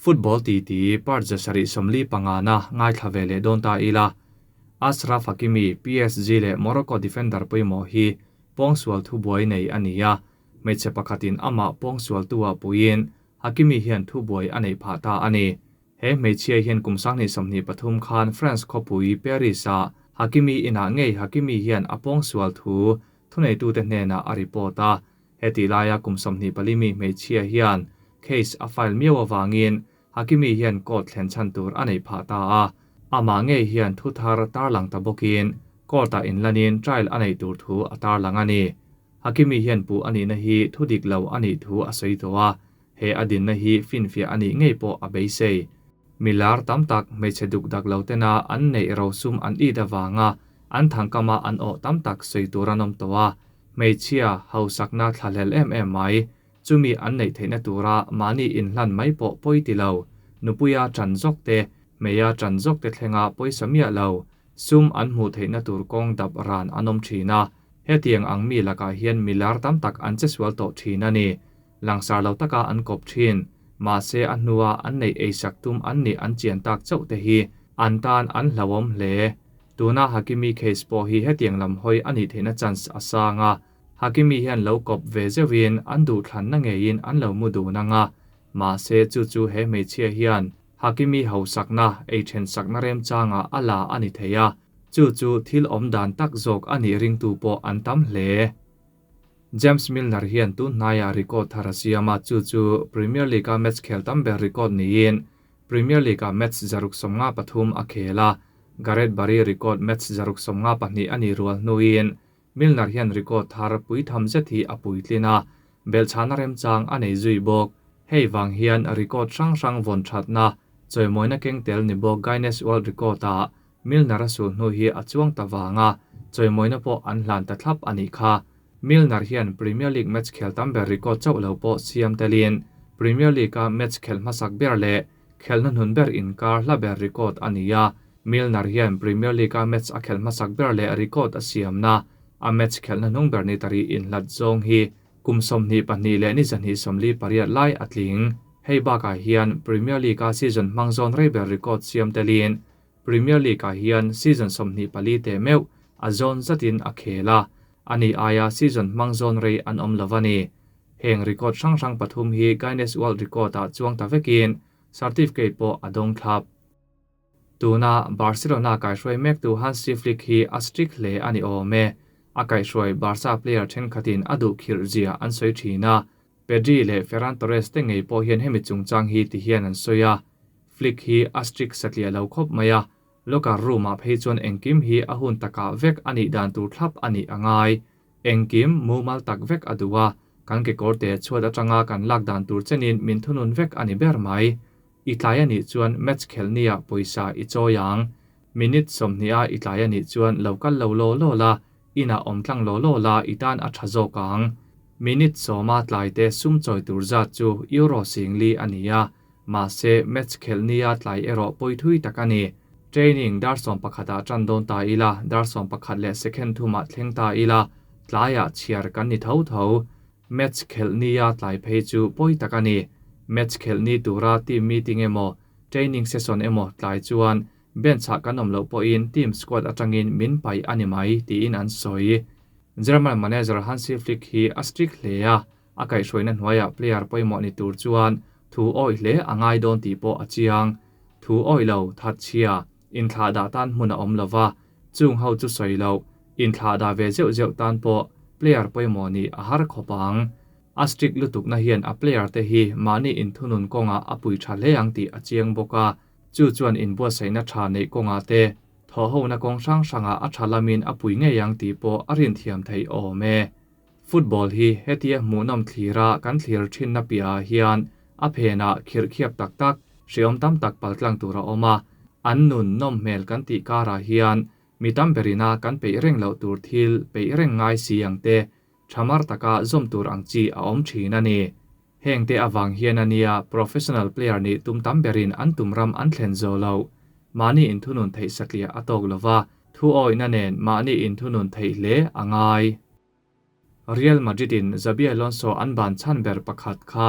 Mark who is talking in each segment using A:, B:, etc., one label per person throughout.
A: Football titi part 745 na ngaithla ve leh dawn ta ila. Achraf Hakimi, PSG leh Morocco defender pawimawh hi pawngsual thubuai nei a ni a, hmeichhe pakhatin amah pawngsualtu-ah puiin Hakimi hian thubuai a neih phah ta a ni. He hmeichhia hian kum 2023 khan France khawpui Paris-ah Hakimi inah ngei Hakimi hian a pawngsual thu thuneitute hnenah a report a. Heti laia kum 24 mi hmeichhia hian case a file miau avangin Hakimi hian court thlen chhan tur a neih phah ta a. Amah ngei hian thu thar tarlang ta bawkin court-ah inlanin trial a neih tur thu a tarlang a ni. Hakimi hian puh a nihna hi thu dik lo a nih thu a sawi tawh a, he a dinna hi finfiah a nih ngei pawh a beisei. Milar tam tak hmeichhe duk dak lo tena an neih rosum an it avanga an thangkama an awh tam tak sawi tur an awm tawh a, hmeichhia hausakna thlahlel em em mai, chumi an neih theihna tura mahni inhlan mai pawh pawi ti lo, nupuia ṭan zawk te, hmeia ṭan zawk te thlenga pawisa miah lo, sum an hmuh theihna tur kawng dap ran an awm ṭhin a, hetiang ang mi lakah hian milar tam tak an che sual tawh ṭhin a ni. Langsar lo taka an kawp ṭhin, mahse a hnua an neih eisak tum an nih an chian tak chauh te hi an tan an hlauhawm hle. Tuna Hakimi case pawh hi hetiang lam hawi a nih theihna chance a sang a, Hakimi hian lo kawp ve zeuhin an duhthlanna ngeiin an lo mu dun ang a, mahse chu chu he hmeichhia hian Hakimi hausakna ei thensakna remchangah a la a ni thei a, chu chu thil awm dan tak zawk a nih ringtu pawh an tam hle. James Milner hian tun hnaiah record thar a siam a, chu chu Premier League-a match khel tam ber record niin Premier League-ah match 153 a khel a, Gareth Barry record match 152 a nih rual hnuin Milner hian record thar puitham zet hi a puitlin a, belhchhahna remchang a nei zui bawk. Hei vang hian record hrang hrang vawn thatna, chawimawina keng tel ni bawk Guinness World Record-ah Milner a sul hnu hi a chuang ta vang a, chawimawina pawh an hlan ta thlap a nih kha. Milner hian Premier League match khel tam ber record chauh lo pawh siam telin Premier League-a match khelh hmasak ber leh khelhna hnun ber inkar hla ber record a ni a. Milner hian Premier League-a match a khelh hmasak ber leh record a siamna a match khelhna hnung ber ni tari inhlat zawng hi kum 22 leh ni 248 lai a tling. Hei bakah hian Premier League-a season hmang zawn rei ber record siam telin Premier League-ah hian season 24 teh meuh a zawn zatin a khel a, ani aia season hmang zawn rei an awm lo a ni. Heng record hrang hrang pathum hi Guinness World Record-ah chuang ta vekin certificate pawh a dawng thlap. Tuna Barcelona kaihruai mektu Hansi Flick hi a strict hle a ni awm e. A kaihruai Barca player thenkhatin a duh khirh zia an sawi thin a, Pedri leh Ferran Torres te ngei pawh hian hemi chungchang hi ti hian an sawi a, Flick hi a strict satliah lo khawp mai a, locker room-ah phei chuan engkim hi a hun takah vek a nih dan tur thlap a nih a ngai. Engkim mumal tak vek a duh a, kan kekawr te chhuat atanga kan lak dan tur chenin min thunun vek a ni ber mai. I tlai a nih chuan match khelh niah pawisa i chawi ang. Minute 20 a i tlai a nih chuan lo kal lo law law la, inah awm tlang law law la i tan a tha zawk ang. Minute 10 a tlai te sum chawi tur zat chu euro 10,000 a ni a, mahse match khelh nia tlai erawh pawi thui tak a ni. Training dar 11 ah tan dawn ta ila, dar 11 leh second thumah thleng ta ila, tlaiah chhiar kan ni tho tho. Match khelh nia tlai phei chu pawi tak a ni. Match khelh ni tura team meeting emaw, training session emaw tlai chuan bench ah kan awm loh pawhin team squad atangin min pai a ni mai tiin an sawi. German manager Hansi Flick hi a strict hle a, a kaihhruaina hnuaiah player pawimawh ni tur chuan thu awih hle a ngai dawn tih pawh a chiang. Thu awih lo, thatchhia, inthlah dah tan hmun a awm lova, chung ho chu sawi lo, inthlah dah ve zeuh zeuh tan pawh player pawimawh nih a har khawp ang. A strict lutukna hian a player te hi mahni inthunun kawngah a pui tha hle ang tih a chiang bawk a, chu chuan inbuatsaihna tha neih kawngah te, thaw hona kawng hrang hrangah a tha lamin a pui ngei ang tih pawh a rin thiam theih awm e. Football hi hetia hmuhnawm thlira kan thlir thinna piahah hian a phenah khirh khiap tak tak, hreawm tam tak paltlang tur a awm a, an nun nawm hmel kan tih karah hian mi tam berina kan peih reng loh tur thil peih reng ngai si ang te, thamar taka zawm tur ang chi a awm thin a ni. Heng te awang hian ania professional player nih tum tam berin an tum ram an thlen zo lo. Mahni inthunun theih satliah a tawk lova, thu awihna nen mahni inthunun theih hle a ngai. Real Madrid in Xabi Alonso an ban chhan ber pakhat kha.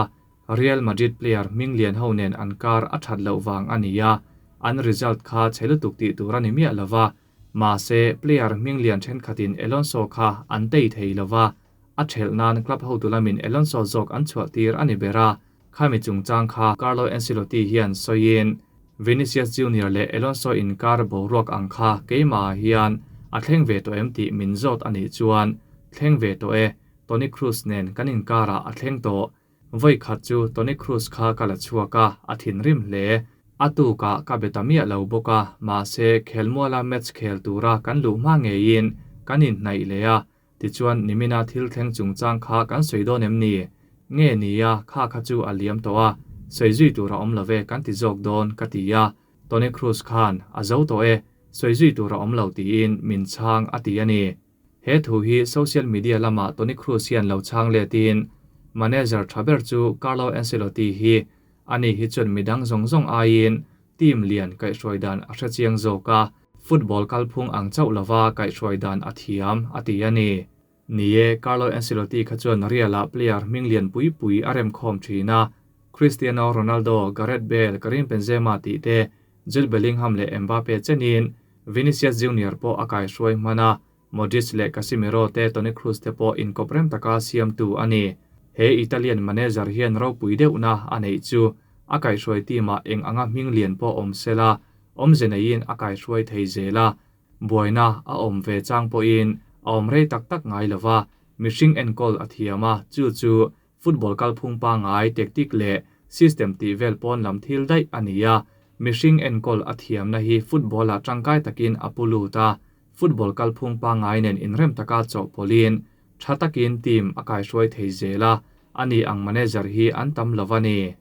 A: Real Madrid player hming lian ho nen an kar a that loh vang a ni a, an result kha chhe lutuk tih tur a ni miah lova. Mahse, player hming lian thenkhatin Alonso kha an tei thei lova, a thelh nan club hotu lamin Alonso zawk an chhuah tir a ni ber a. Khami chungchang kha Carlo Ancelotti hian sawiin, Vinicius Junior leh Alonso inkar boruak ang kha keimahah hian a thleng ve tawh em tih min zawt a nih chuan, Thleng ve tawh e, Toni Kroos nen kan inkarah a thleng tawh. Vawi khat chu Toni Kroos kha ka la chhuak a, a thinrim hle. A tukah ka be ta miah lo bawk a, mahse khelmuala match khel tura kan luh hma ngeiin kan inhnaih leh a, Tichuan, nimina thil thleng chungchang kha kan sawi dawn em ni? Nge nia, kha kha chu a liam tawh a, sawi zui tur a awm lo ve kan ti zawk dawn, ka ti a. Toni Kroos khan, A zo tawh e, sawi zui tur a awm lo tiin min chhang a ti a ni. He thu hi social media lamah Toni Kroos hian lo chhang letin, Manager tha ber chu Carlo Ancelotti hi, ani hi chuan midang zawng zawng aiin team lian kaihhruai dan a hrechiang zawk a, Football kalphung ang chauh lova kaihhruai dan a thiam, a ti a ni. Ni e, Carlo Ancelotti kha chuan Real-ah player hming lian pui pui a remkhawm thin a, Cristiano Ronaldo, Gareth Bale, Karim Benzema tih te, Jude Bellingham leh Mbappe chenin Vinicius Junior pawh a kaihhruai hman a, Modric leh Casemiro te, Toni Kroos te pawh inkawp rem taka siamtu a ni. He Italian manager hian ropui deuhna a neih chu a kaihhruai team-ah eng anga hming lian pawh awm sela, Awmze neiin a kaihruai thei zel a, buaina a awm ve chang pawhin a awm rei tak tak ngai lo va, mihring enkawl a thiam a, chu chu football kalphung pangngai, tactic leh system tih vel pawn lam thil daih a ni a, mihring enkawl a thiamna hi football-ah tangkai takin a pu lut a, football kalphung pangngai nen inrem taka chawhpawlhin tha takin team a kaihruai thei zel a, ani ang manager hi an tam lo a ni.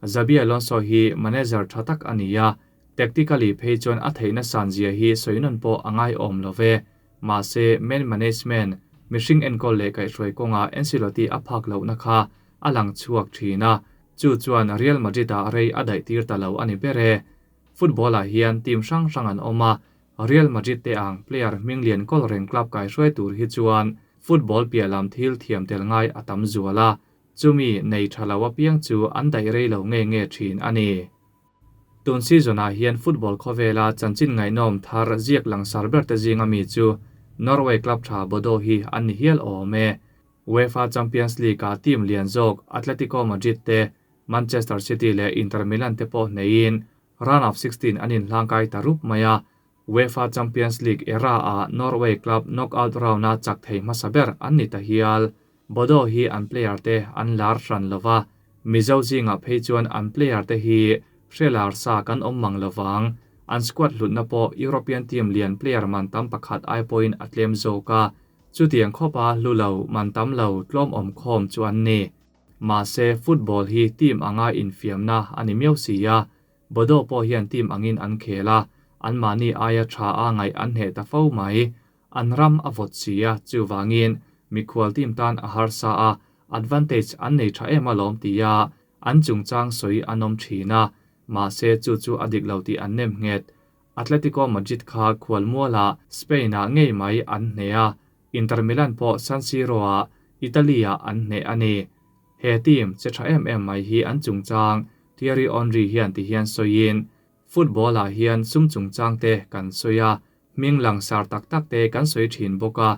A: Xabi Alonso hi manager tha tak a ni a, tactically phei chuan a theihna san zia hi sawi nawn pawh a ngaihawm lo ve. Mahse, man management, mihring enkawl leh kaihhruai kawngah Ancelotti a phak lohna kha a lang chhuak thin a, chu chuan Real Madrid-ah rei a daih tir ta lo a ni ber e. Football-ah hian team hrang hrang an awm a, Real Madrid te ang player hming lian kawl reng club kaihhruai tur hi chuan football piah lam thil thiam tel ngai a tam zual a, Chumi nei tha lo apiang chu an daih rei lo nge nge thin a ni. Tun season-ah hian football khawvela chanchin ngaihnawm thar ziak langsar berte zinga mi chu Norway club tha Bodo hi an ni hial awm e. UEFA Champions League-ah team lian zawk Atletico Madrid te, Manchester City leh Inter Milan te pawh hneiin round of 16 an inhlangkai ta rup mai a. UEFA Champions League era-ah Norway club knockout round-a chak thei hmasa ber an ni ta hial. Bodo hi an player te an lar hran lo va, Mizo zingah phei chuan an player te hi hre lar sa kan awm mang lo vang. An squad hlutna pawh European team lian player man tam pakhat ai pawhin a tlem zawk a, chutiang khawpa hlu lo, man tam lo, tlawm awm khawm chu an ni. Mahse, football hi team anga infiamna a ni miau si a, Bodo pawh hian team angin an khel a, anmahni aia tha a ngaih an hneh ta fo mai. An ram a vawt si a, chuvangin mikhual team tan a harsa a, advantage an nei tha em alawm tia an chungchang sawi an awm thin a, mahse chu chu a dik lo tih an nem nghet. Atletico Madrid kha khualmualah Spain-ah ngei mai an hneh a, Inter Milan pawh San Siro-ah Italy-ah an hneh a ni. He team che tha em em mai hi an chungchang Thierry Henry hian tihian sawiin, Football-ah hian sum chungchang te kan sawi a, hming langsar tak tak te kan sawi thin bawk a,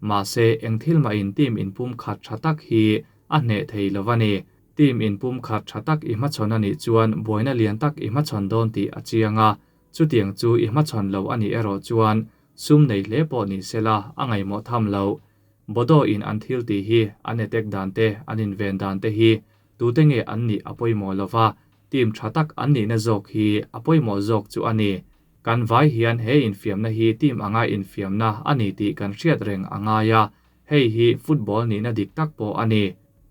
A: mahse eng thil mah in team inpum khat tha tak hi a hneh thei lo a ni. Team inpum khat tha tak i hmachhawn a nih chuan buaina lian tak i hmachhawn dawn tih a chiang a, chutiang chu i hmachhawn lo a nih erawh chuan sum nei hle pawh ni sela a ngaihmawh tham loh. Bodo in an thil tih hi an attack dan te an inven dan te hi tute nge an nih a pawimawh lo va, Team tha tak an nihna zawk hi a pawimawh zawk chu a ni. Kan vai hian he infiamna hi team anga infiamna a ni tih kan hriat reng a ngai a, hei hi football nihna dik tak pawh a ni.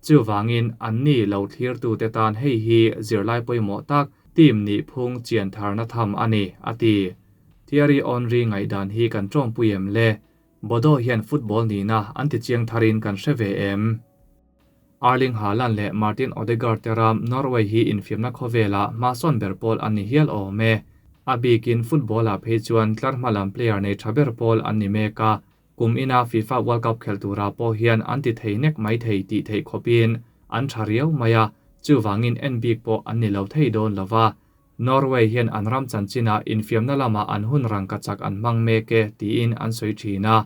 A: Chuvangin anni lo thlirtute tan hei hi zirlai pawimawh tak team nih phung chian tharna tham a ni, a ti. Thierry Henry ngaihdan hi kan tawngpui em le? Bodo hian football nihna an ti chiang tharin kan hre ve em? Erling Haaland leh Martin Odegaard te ram Norway hi infiamna khawvelah hmasawn ber pawl an ni hial awm e. A bikin football-ah phei chuan tlar hma lam player nei tha ber pawl an ni mek a, kum ina FIFA World Cup khelh turah pawh hian an ti thei nek mai thei tih theih khawpin an tha riau mai a, Chuvangin en bik pawh an ni lo thei dawn lo va. Norway hian an ram chanchinah infiamna lamah an hun rangkachak an hmang mek e tiin an sawi thin a.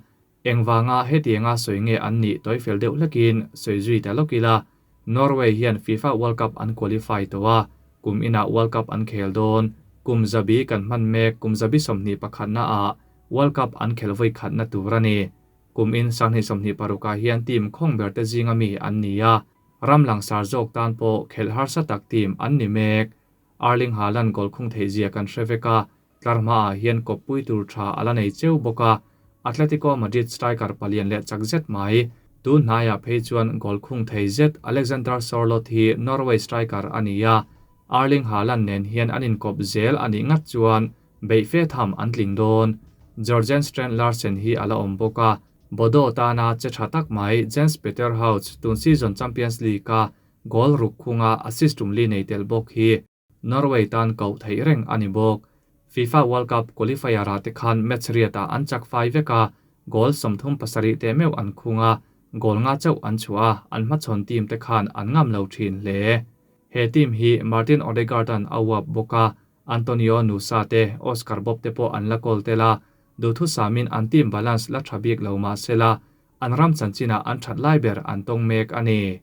A: Engvanga hetianga sawi nge an nih tawifel deuh hlekin sawi zui ta lawk ila. Norway hian FIFA World Cup an qualify tawh a, kum inah World Cup an khel dawn. Kum zabi kan hman mek kum zabi 21 naah World Cup an khel vawi khatna tur a ni. Kum in 2026 ah hian team khawng ber te zinga mi an ni a, ram langsar zawk tan pawh khelh harsa tak team an ni mek. Erling Haaland goal khung theih zia kan hre vek a, tlar hmaah hian kawppui tur tha a la nei cheu bawk a, Atletico Madrid striker palian leh chak zet mai. Tun hnaiah phei chuan goal khung thei zet Alexander Sorloth hi Norway striker a ni a, Erling Haaland nen hian an inkawp zel a nih ngat chuan beih fe tham an tling dawn. Jorgen Strand Larsen hi a la awm bawk a, Bodo tana che tha tak mai Jens Peter Hauge tun season Champions League-a goal ruk khunga assist tum li nei tel bawk hi Norway tan koh theih reng a ni bawk. FIFA World Cup qualifier-ah te khan match riatah an chak fai vek a, goal 37 teh meuh an khung a, goal nga chauh an chhuah a, an hmachhawn team te khan an ngam lo thin hle. He team hi Martin Odegaard-a'n a uap bawk a, Antonio Nusa te, Oscar Bobb te pawh an la kawl tel a, duhthusamin an team balance la tha bik lo mah sela, an ram chanchinah an that lai ber an tawng mek a ni.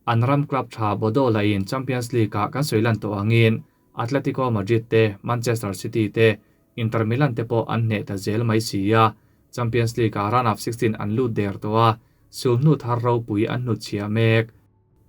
A: An ram club tha Bodo lahin Champions League-ah kan sawi lan tawh angin Atletico Madrid te, Manchester City te, Inter Milan te pawh an hneh ta zel mai si a. Champions League-ah round of 16 an lut der tawh a, sulhnu thar ropui an hnutchhiah mek.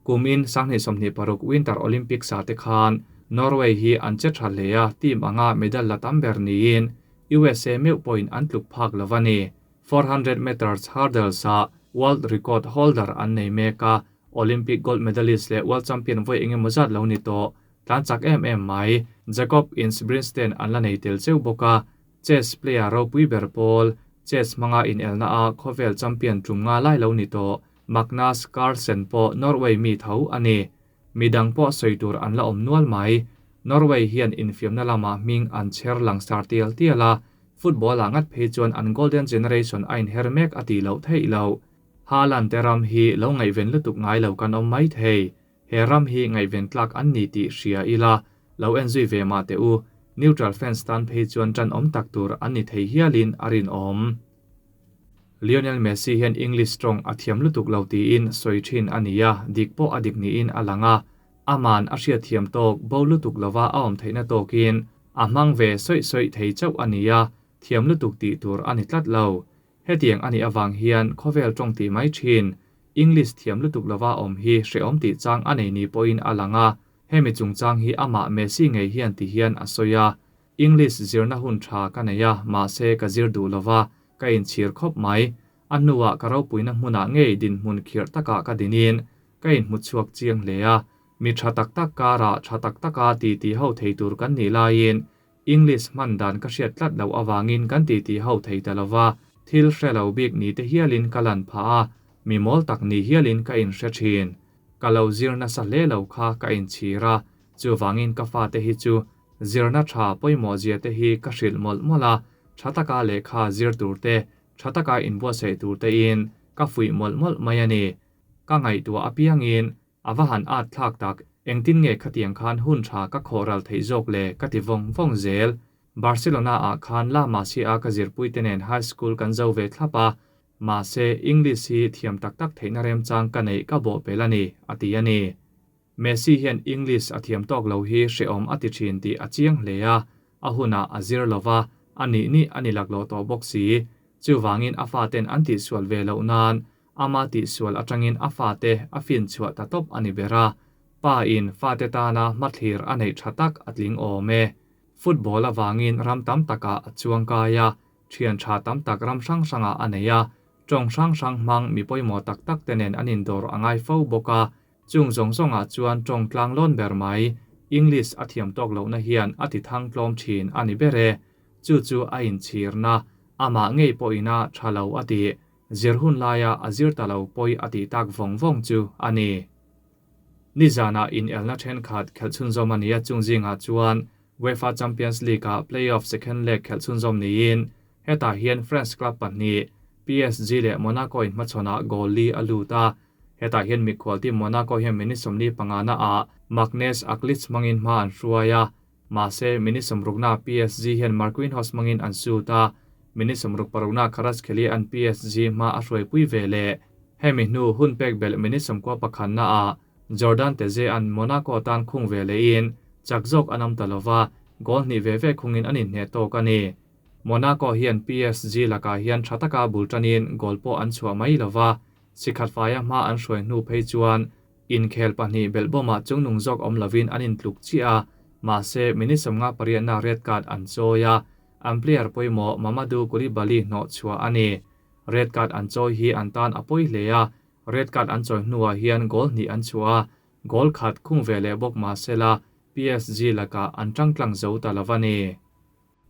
A: Kumin 2026 Winter Olympics-ah te khan Norway hi an che tha hle a, team anga medal la tam ber niin USA meuh pawhin an tluk phak lo a ni. 400 meters hurdles-ah world record holder an nei mek a, Olympic gold medalist leh world champion vawi eng emaw zat lo ni tawh. Tlan chak em em mai. Jakob Ingebrigtsen an la nei tel cheu bawk a, chess player ropui ber pawl, chess hmanga inelna a khawvel champion tum nga lai lo ni tawh Magnus Carlsen pawh Norway mi tho a ni. Midang pawh sawi tur an la awm nual mai. Norway hian infiamna lamah hming an chher langsar tial tial a, football-ah ngat phei chuan an golden generation a inher mek a tih loh theih loh. Haaland te ram hi lo ngaihven lutuk ngai lo kan awm mai thei. He ram hi ngaihven tlak an ni tih hria ila, lo en zui ve mah teh u. Neutral fans tan phei chuan tan awm tak tur an ni thei hialin a rinawm. Lionel Messi hian English tawng a thiam lutuk lo tiin sawi thin a ni a, dik pawh a dik niin a lang a. Aman a hriatthiam tawk bo lutuk lova a awm theihna tawkin a hmang ve sawi sawi thei chauh a ni a, thiam lutuk tih tur a ni tlat lo. Hetiang a nih avang hian khawvel tawng tih mai thin, English thiam lutuk lova awm hi hrehawm tih chang a nei ni pawhin a lang a, hemi chungchang hi amah Messi ngei hian ti hian a sawi a. English zirna hun tha ka nei a, mahse ka zir duh lova, ka inchhir khawp mai. A hnuah ka ropuina hmunah ngei dinhmun khirh takah ka dinin ka inhmu chhuak chiang hle a, mi tha tak tak karah tha tak taka ti ti ho thei tur kan nih laiin English hman dan ka hriat tlat loh avangin kan ti ti ho thei ta lova, thil hre lo bik ni te hialin ka lan phah a, mi mawl tak ni hialin ka inhre thin. Ka lo zir nasa hle lo kha ka inchhir a, chuvangin ka fate hi chu zirna tha pawimawh zia te hi ka hrilh mawlh mawlh a, tha taka lehkha zir tur te, tha taka inbuatsaih tur tein ka fuih mawlh mawlh mai a ni. Ka ngaihtuah apiangin a va han at thlak tak, engtin nge khatiang khan hun tha ka khawh ral theih zawk le ka ti vawng vawng zel. Barcelona ah khan La Masia ka zirpui te nen high school kan zo ve thlap a, mahse English hi thiam tak tak theihna remchang ka neih ka bawh pel a ni, a ti a ni. Messi hian English a thiam tawk lo hi hrehawm a ti thin tih a chiang hle a, a hunah a zir lova, a nih nih a ni laklawh tawh bawk si. Chuvangin a faten an tihsual ve loh nan ama tihsual atangin a fate a fin chhuah ta tawp a ni ber a, pa in fate tana hmathlir a neih tha tak a tling awm e. Football avangin ram tam takah a chuang kai a, thian tha tam tak ram hrang hrangah a nei a, tawng hrang hrang hmang mi pawimawh tak tak te nen an indawr a ngai fo bawk a, chung zawng zawngah chuan tawng tlang lawn ber mai, English a thiam tawk lohna hian a ti thang tlawm thin a ni ber e. Chu chu a inchhirna, amah ngei pawhina tha lo a ti. Zir hun laia a zir ta lo pawi a tih tak vawng vawng chu a ni. Nizana inelna thenkhat khelh chhunzawm a ni a, chung zingah chuan UEFA Champions League-ah play-off second leg khelh chhunzawm niin hetah hian France club pahnih PSG leh Monaco in hmachhawnah goal li a lut a. Hetah hian mikhual team Monaco hian minute 45 na ah Maghnes Aklic hmangin hma an hruai a, mahse minute sawmrukna PSG hian Marquinhos hmangin an sut a, minute 66 Kvaratskhelia an PSG hma a hruaipui ve leh. Hemi hnu hun pek belh minute 91 naah Jordan Teze an Monaco tan khung ve lehin chak zawk an awm ta lova, goal hnih ve ve khungin an inhneh tawk a ni. Monaco hian PSG lakah hian tha taka bul tanin goal pawh an chhuah mai lova, sikhat faia hma an hruai hnu phei chuan inkhel pahnih belhbawmah chungnung zawk awm lovin an intluk chiah a, mahse minute 58 na red card an chawi a, an player pawimawh Mamadou Coulibaly hnawh chhuah a ni. Red card an chawi hi an tan a pawi hle a, red card an chawi hnuah hian goal hnih an chhuah a, goal khat khung ve leh bawk mahsela PSG lakah an tangtlang zo ta lo a ni.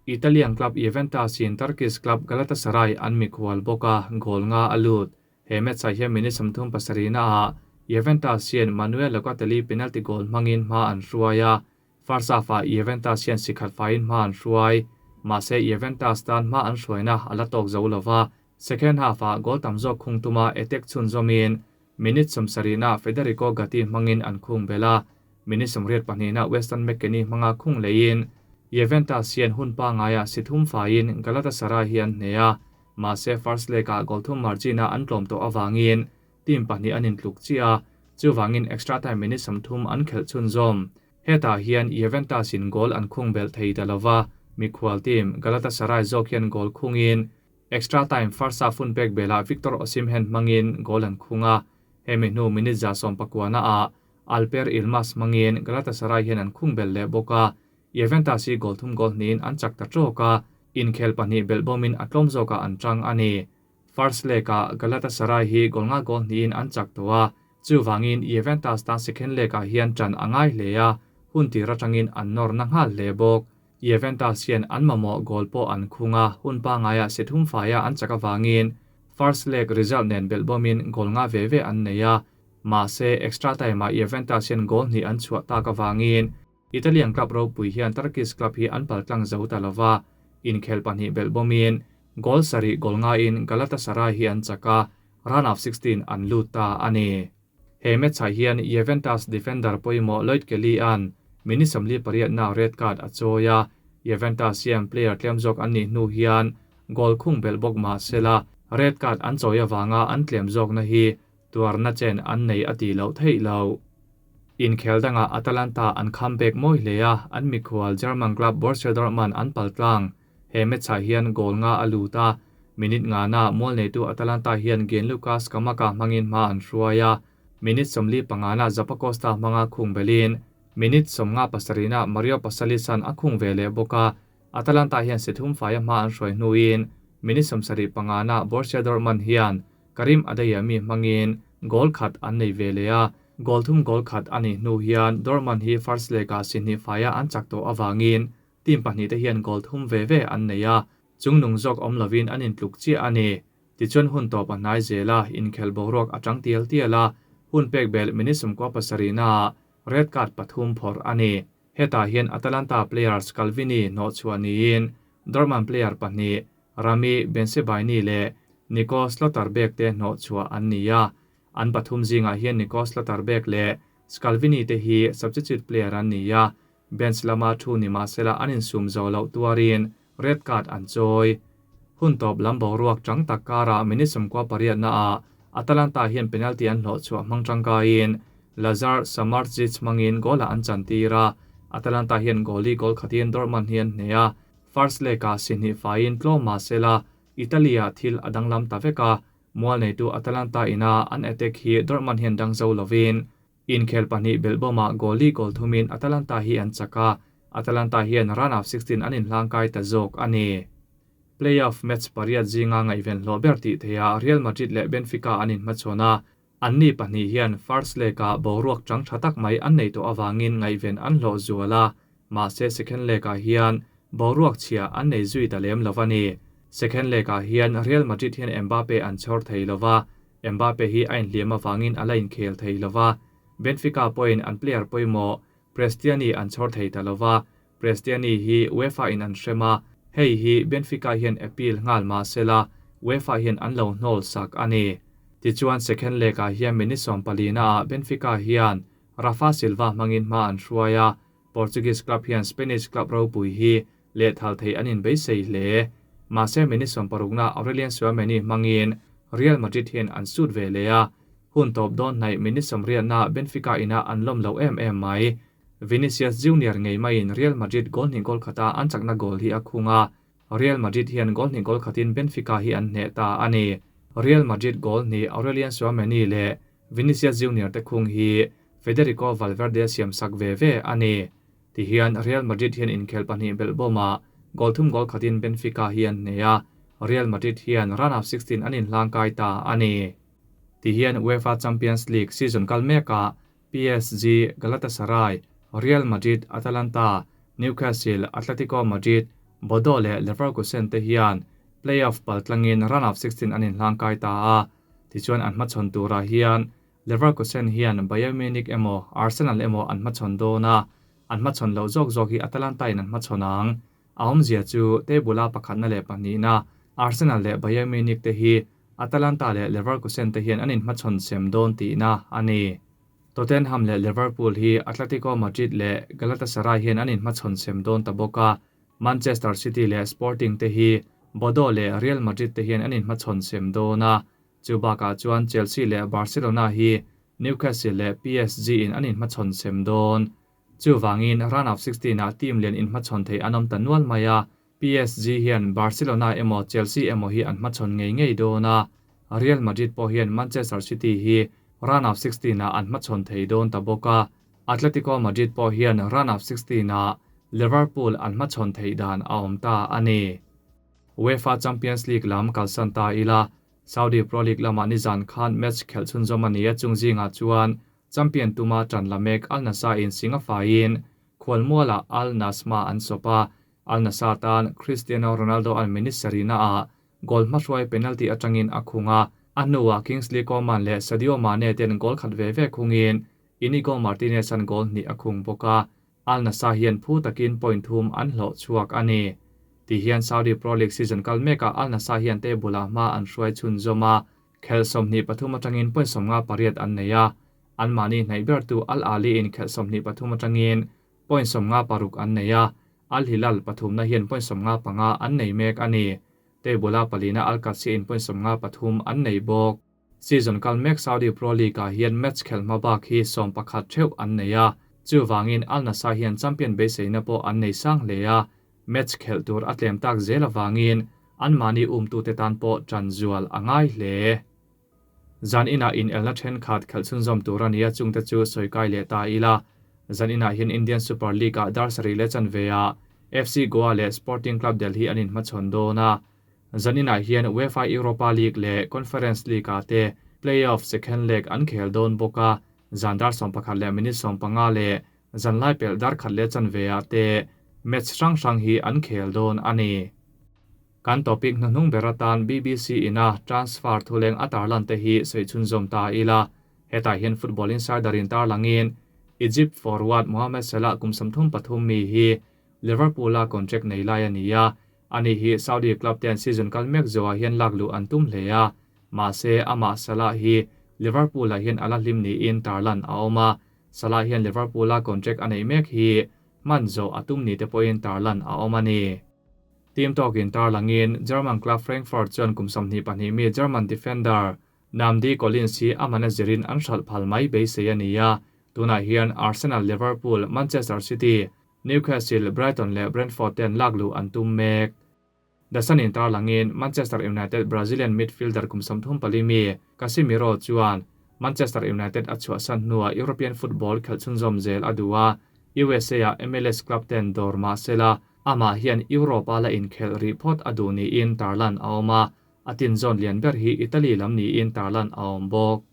A: Italian club Juventus in Turkish club Galatasaray an mikhual bawk a, goal nga a lut. He match ah hian minute 37 na ah Juventus hian Manuel Locatelli penalty goal hmangin hma an hruai a, first half ah Juventus hian sikhat faiin hma an hruai. Mahse Juventus tan hma an hruaina a la tawk zo lova, second half ah goal tam zawk khung tuma attack chhun zawmin minute 70 na Federico Gatti hmangin an khung bel a, minute 82 na Weston McKennie hmanga khung leiin Juventus hian hun pa ngaia sithum faiin Galatasaray hi an hne a, mahse first leg ah goal thum margin a an tlawm tawh awangin team pahnih an intluk chiah a, chuwangin extra time minute 30 an khelh chhun zawm. Hetah hian Juventus in goal an khung bel thei ta lova, mikhual team Galatasaray zawk hian goal khungin extra time first half hun pek bela Victor Osimhen hmangin goal an khung a, hemi hnu minute 19 na ah Alper Yilmaz hmangin Galatasaray hian an khung bel leh bawk a, Juventus hi goal thum goal hnihin an chak ta tawk a, inkhel pahnih belhbawmin a tlawm zawkah an tang a ni. First leg ah Galatasaray hi goal nga goal hnihin an chak tawh a, chuwangin Juventus tan second leg ah hian tan a ngai hle a, hun tir atangin an nawr na nghal hle bawk. Juventus hian an mamawh goal pawh an khung a, hun pa ngaiah sithum faia an chak awangin first leg result nen belhbawmin goal nga ve ve an nei a, mahse extra time ah Juventus hian goal hnih an chhuah tak awangin Italian club ropui hian Turkish club hi an paltlang zo ta lova, inkhel pahnih belhbawmin goal sarih goal nga in Galatasaray hi an chak a, round of 16 an lut ta a ni. He match ah hian Juventus defender pawimawh Lloyd Kelly an minute 48 na red card a chawi a, Juventus hian player tlem zawk an nih hnu hian goal khung belh bawk mahsela red card an chawi awanga an tlem zawk na hi tuarna chen an nei a ti loh theih lo. Inkhel danga Atalanta an comeback mawi hle a, an mikhual German club Borussia Dortmund an paltlang. He match ah hian goal nga a lut a, minute nga na mual neitu Atalanta hian Gianluca Scamacca hmangin hma an hruai a, minute 45 na Zappacosta hmanga khung belin, minute 57 na Mario Pasalic an a khung ve leh bawk a, Atalanta hian sithum faia hma an hruai hnuin minute 75 na Borussia Dortmund hian Karim Adeyemi hmangin goal khat an nei ve leh a, goal thum goal khat ani hnu hian Dortmund hi first leg ah sihnih faia an chak tawh awangin team pahnih te hian goal thum ve ve an nei a, chungnung zawk awm lovin an intluk chiah a ni. Tichuan hun tawp a hnai zel a, inkhel boruak a tang tial tial a, hun pek bel minute 17 na red card pathum phawrh a ni. Hetah hian Atalanta players Calvini hnawh chhuah niin Dortmund player pahnih Rami Bensebaini leh Nico Schlotterbeck te hnawh chhuah an ni a, an pathum zingah hian Nico Schlotterbeck leh Scalvini te hi substitute player an ni a, bench lama thu ni mahsela an insum zo loh tuarin red card an chawi. Hun tawp lam boruak tang tak karah minute 18 na ah Atalanta hian penalty an hlawh chhuah hmang tangkaiin Lazar Samardzic hmangin goal ah an chan tir a, Atalanta hian goali goal khatin Dortmund hi an hne a, first leg ah sihnih faiin tlawm mahsela Italy ah thil a danglam ta vek a, mual neitu Atalanta ina an attack hi Dortmund hian dang zo lovin inkhel pahnih belhbawmah goali goal thumin Atalanta hi an chak a, Atalanta hian round of 16 an inhlangkai ta zawk a ni. Playoff match pariat zinga ngaihven hlawh ber tih theia Real Madrid leh Benfica an inhmachhawn a, an ni pahnih hian first leg ah boruak tang tha tak mai an nei tawh awangin ngaihven an hlawh zual a, mahse second leg ah hian boruak chhia an nei zui ta lem lova ni. Second leg ah hian Real Madrid hian Mbappe an chhawr thei lova, Mbappe hi a inhliam awangin a la inkhel thei lova, Benfica pawhin an player pawimawh Prestianni an chhawr thei ta lova, Prestianni hi UEFA in an hrem a, hei hi Benfica hian appeal nghal mahsela UEFA hian an lo hnawl sak a ni. Tichuan second leg ah hian minute 14 na ah Benfica hian Rafa Silva hmangin hma an hruai a, Portuguese club hian Spanish club ropui hi lehthal thei an inbeisei hle. Mahse minute sawmparukna Aurelien Tchouameni hmangin Real Madrid hian an sut ve leh a, hun tawp dawn hnaih minute sawmriatna Benfica inah an lawm lo em em mai. Vinicius Junior ngei maiin Real Madrid goal hnih goal khata an chakna goal hi a khung a, Real Madrid hian goal hnih goal khatin Benfica hi an hneh ta a ni. Real Madrid goal hnih Aurelien Tchouameni leh Vinicius Junior te khung hi Federico Valverde siam sak ve ve a ni. Tihian Real Madrid hian inkhel pahnih belh bawmah goal thum goal khatin Benfica hi an hneh a, Real Madrid hian round of 16 an inhlangkai ta a ni. Tihian UEFA Champions League season kal mekah PSG, Galatasaray, Real Madrid, Atalanta, Newcastle, Atletico Madrid, Bordeaux leh Leverkusen te hian play-off pal tlangin round of 16 an inhlangkai ta a. Tichuan an hmachhawn turah hian Leverkusen hian Bayern Munich emaw Arsenal emaw an hmachhawn dawn a, an hmachhawn loh zawk zawk hi Atalanta in an hmachhawn ang. A awmzia chu table-a pakhatna leh pahnihna Arsenal leh Bayern Munich te hi Atalanta leh Leverkusen te hian an inhmachhawn sem dawn tihna a ni. Tottenham leh Liverpool hi Atletico Madrid leh Galatasaray hian an inhmachhawn sem dawn ta bawk a, Manchester City leh Sporting te hi Bordeaux leh Real Madrid te hian an inhmachhawn sem dawn a, chu bakah chuan Chelsea leh Barcelona hi Newcastle leh PSG in an inhmachhawn sem dawn. Chuvangin round of 16 ah team lian inhmachhawn thei an awm ta nual mai a, PSG hian Barcelona emaw Chelsea emaw hi an hmachhawn ngei ngei dawn a, Real Madrid pawh hian Manchester City hi round of 16 ah an hmachhawn thei dawn ta bawk a, Atletico Madrid pawh hian round of 16 ah Liverpool an hmachhawn theih dan a awm ta a ni. UEFA Champions League lam kalsan ta ila, Saudi Pro League lamah nizan khan match khelh chhunzawm a ni a, chung zingah chuan champion tuma tan la mek Al Nassr in sing a faiin khualmualah Al Nassma an sawp a, Al Nassr tan Cristiano Ronaldo an minute sarihna ah goal hmahruai penalty atangin a khung a, a hnuah Kingsley Coman leh Sadio Mane ten goal khat ve ve khungin Inigo Martinez an goal hnih a khung bawk a, Al Nassr hian phu takin point thum an hlawh chhuak a ni. Ti hian Saudi Pro League season kal mekah Al Nassr hian table ah hma an hruai chhunzawm a, khel 23 atangin point 58 an nei a, anmahni hnaih bertu Al Ahly in khel 23 atangin point 56 an nei a, Al Hilal pathumna hian point 55 an nei mek a ni. Table a palina Al Qadsiah in point 53 an nei bawk. Season kal mek Saudi Pro League ah hian match khel hma bak hi 11 theuh an nei a, chuwangin Al Nassr hian champion beiseina pawh an nei sang hle a, match khel tur a tlem tak zel awangin anmahni umtu te tan pawh tan zual a ngai hle. Zan inah in elna then khat khel chhunzawm tur a nia chungte chu sawikai leh ta ila. Zan inah hian Indian Super League ah dar sarih leh chanve ah FC Goa leh Sporting Club Delhi an inhmachhawn dawn a. Zan inah hian UEFA Europa League leh Conference League ah te play-off second leg an khel dawn bawk a, zan dar 11 leh minute 15 leh zan lai pelh dar khat leh chanve ah te match hrang hrang hi an khel dawn a ni. Kan topic hnuhnung ber atan BBC ina transfer thuleng a tarlan te hi sawi chhunzawm ta ila. Hetah hian Football Insider in tarlangin Egypt forward Mohamed Salah kum 33 mi hi Liverpool a contract nei lai a ni a, ani hi Saudi club ten season kal mek zawah hian lak luh an tum hle a, mahse amah Salah hi Liverpool ah hian ala hlim niin tarlan a awm a, Salah hian Liverpool a contract a neih mek hi hman zawh a tum ni te pawhin tarlan a awm a ni. Team tawkin tarlangin German club Frankfurt chuan kum 22 mi German defender Nnamdi Collins hi a manager in an hralh phal mai beisei a ni a, tunah hian Arsenal, Liverpool, Manchester City, Newcastle, Brighton leh Brentford ten lak luh an tum mek. The Sun in tarlangin Manchester United Brazilian midfielder kum 34 mi Casemiro chuan Manchester United a chhuahsan hnuah European football khelh chhunzawm zel a duh a, USA ah MLS club ten dawr mahsela amah hian Europe a la inkhelh rih phawt a duh niin tarlan a awm a, a tin zawn lian ber hi Italy lam niin tarlan a awm bawk.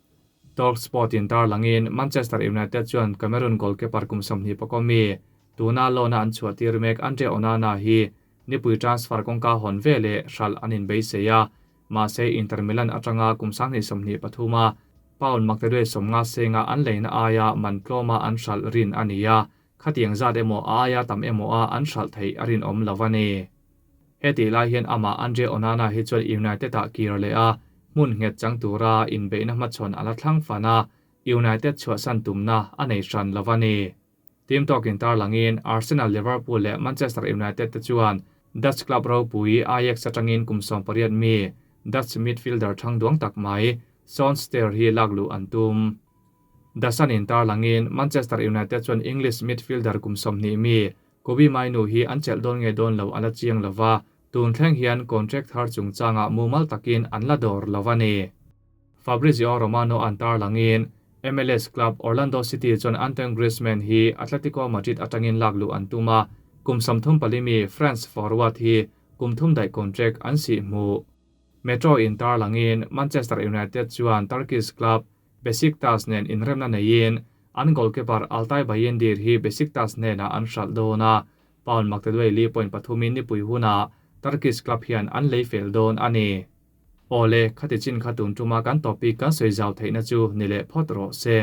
A: Talk Sport in tarlangin Manchester United chuan Cameroon goalkeeper kum 21 mi tuna loan a an chhuah tir mek Andre Onana hi nipui transfer kawngka hawn ve leh hral an inbeisei a, mahse Inter Milan atanga kum 23 a pound maktaduai 50 senga an leina aia man tlawma an hral rin a ni a, khatiang zat emaw a aia tam emaw a an hral thei a rin awm lo a ni. Heti lai hian amah Andre Onana hi chuan United ah kir leh a, hmun nghet chang tura inbeihna hmachhawn ala thlang fan a. United chhuahsan tumna a nei hran lo a ni. Team talk-in tarlangin Arsenal, Liverpool leh Manchester United te chuan Dutch club ropui Ajax atangin kum 18 mi Dutch midfielder thang duang tak mai Sean Ster hi lakluh an tum. The Sun-in tarlangin Manchester United chuan English midfielder kum 20 mi Kobbie Mainoo hi an chelh dawn nge dawn lo a la chiang lova, tun thleng hian contract thar chungchangah mumal takin an la dawr lo a ni. Fabrizio Romano an tarlangin MLS club Orlando City chuan Antoine Griezmann hi Atletico Madrid atangin lakluh an tum a, kum 34 mi France forward hi kum thum daih contract an sih hmu. Metro in tarlangin Manchester United chuan Turkish club Besiktas nen inremna neiin an goalkeeper Altay Bayindir hi Besiktas hnenah an hralh dawn a, pound maktaduai li point pathumin nipui hunah Turkish club hian an lei fel dawn a ni. Awle, khati chin kha tun tuma kan topic kan sawi zau theihna chu ni leh phawt rawh se.